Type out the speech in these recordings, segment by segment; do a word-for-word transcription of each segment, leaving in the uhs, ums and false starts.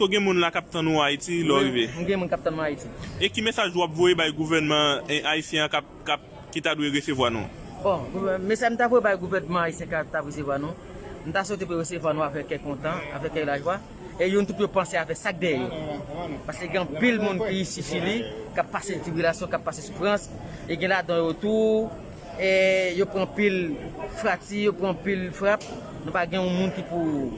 Èske w gen moun la k ap tann ou Ayiti lè w rive? M gen moun k ap tann mwen Ayiti. E ki mesaj w ap voye bay gouvènman, eh, ayisyen an k ap, k ap, ki ta dwe resevwa nou? Bon, mesaj m ta voye bay gouvènman ayisyen k ap, t ap resevwa nou, m ta swete pou yo resevwa nou avèk kè kontan, avèk kè lajwa. E youn tout yo panse avèk sa k dèyè yo. Paske gen anpil moun ki isi Chili, k ap pase tribilasyon, k ap pase soufrans, e gen ladan yo tou, e yo pran pil frati, yo pran pil frap. Nou pa gen yon moun ki pou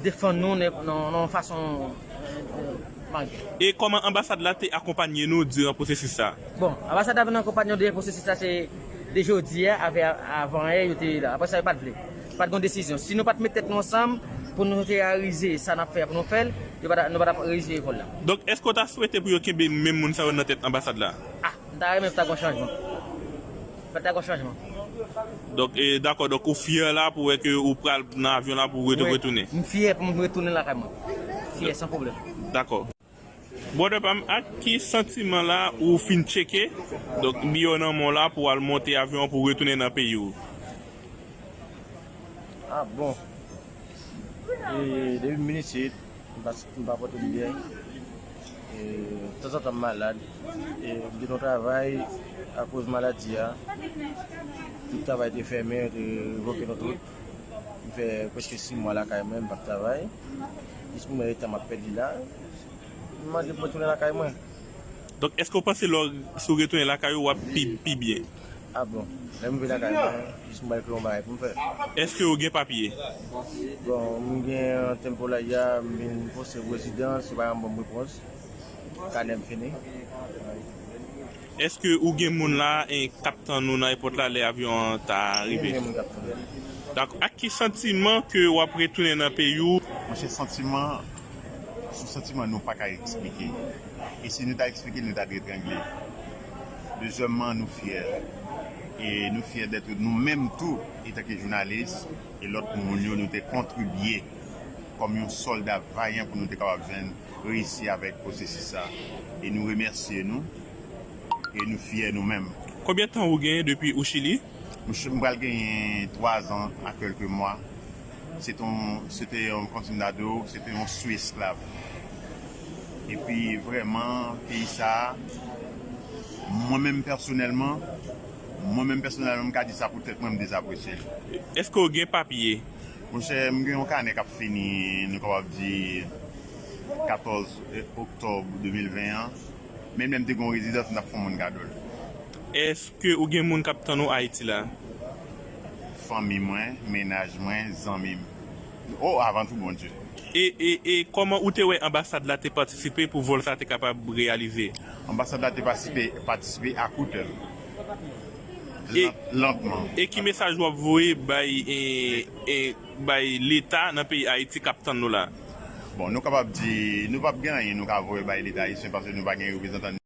defann nou nan, nan, nan yon fason, eh, malgre. E kòman anbasad la te akonpanye nou diran pwosesis sa? Bon, anbasad la vin akonpanye nou diran pwosesis sa, se de jodi a, avè, avan yè, yo te la. Apre sa, yo pa t vle. Pa t gen desizyon. Si nou pa t met tèt nou ansanm pou nou te reyalize sa n ap fè a, pou nou fè l, yo pa ta, nou pa t ap reyalize vòl la. Donk, èske w ta swete pou yo kenbe menm moun sa yo nan tèt anbasad la? Ah, m ta renmen pou ta gen chanjman. Fòk ta gen chanjman. Donk, e, dakò, donk ou fyè la pou wè ke ou pral nan avyon la pou w ret-, retounen? Wi, m fyè pou m retounen lakay mwen. Fyè, san pwoblèm. Dakò. Brother pa m, ak ki santiman la ou fin tcheke, donk, biyè w nan men w la pou w al monte avyon an pou w retounen nan peyi w? Ah, bon. E, depi m vin isit, m pa, m pa pote m byen. E, tanzantan m malad. E, m te nan travay akoz maladi a. Tout travay te fèmen, yo te revoke nou tout. M fè prèske sis mwa lakay mwen, m p ap travay. Jis pou mwen tan m ap pèdi la. M mande pou mwen tounen lakay mwen. Donk, èske w panse lè w, si w retounen lakay ou, w ap pi, pi byen? Ah bon, lè m rive lakay mwen, jis m pral kreye yon bagay pou m fè. Èske w gen papye? Bon, m gen temporary a, m vin poste pou rezidans, yo pa janm ban m repons. Kanè m fini. Èske ou gen moun la, eh, k ap tann ou nan èpòt la lè avyon an ta rive? Wi, m gen moun k ap tann mwen. Dakò. Ak ki santiman ke w ap retounen nan peyi w? Monchè, santiman, se yon santiman nou pa ka eksplike. E si nou ta eksplike l, nou ta dwe etrangle. Dezyèmman, nou fyè. E nou fyè dèt nou menm tou, etanke jounalis, e lòt moun yo, nou te kontribye kòm yon sòlda vayan pou nou te kapab jwenn reyisi avèk pwosesis sa. E nou remèsye nou, e nou fyè nou menm. Konbyen tan ou genyen depi ou Chili? M ch-, m pral genyen twa zan a kèlke mwa. Se te yon, se te yon, kòmsi m ta di w, se te yon sou esklav. Epi vrèman, peyi sa a, mwen menm pèsonèlman, mwen menm pèsonèlman, m ka di sa pou tèt mwen, m dezapresye l. Èske w gen papye? Monchè, m gen yon kanè k ap fini, nou kapab di, katòz oktòb de mil ven an. Menm lè m te gen yon rezidans, m t ap fè yon moun kado l. Èske ou gen moun k ap tann ou Ayiti la? Fanmi mwen, mennaj mwen, zanmi m. O, avan tou, Bondye. E, e, e kòman ou te wè anbasad la te patisipe pou vòl sa te kapab reyalize? Anbasad la te patisipe, patisipe a koutèl. E, lantman. E ki mesaj w ap voye bay, e, e, bay Leta nan peyi Ayiti k ap tann nou la? Bon, nou kapab di, nou p ap gen anyen nou ka voye bay Leta ayisyen paske nou pa gen reprezantan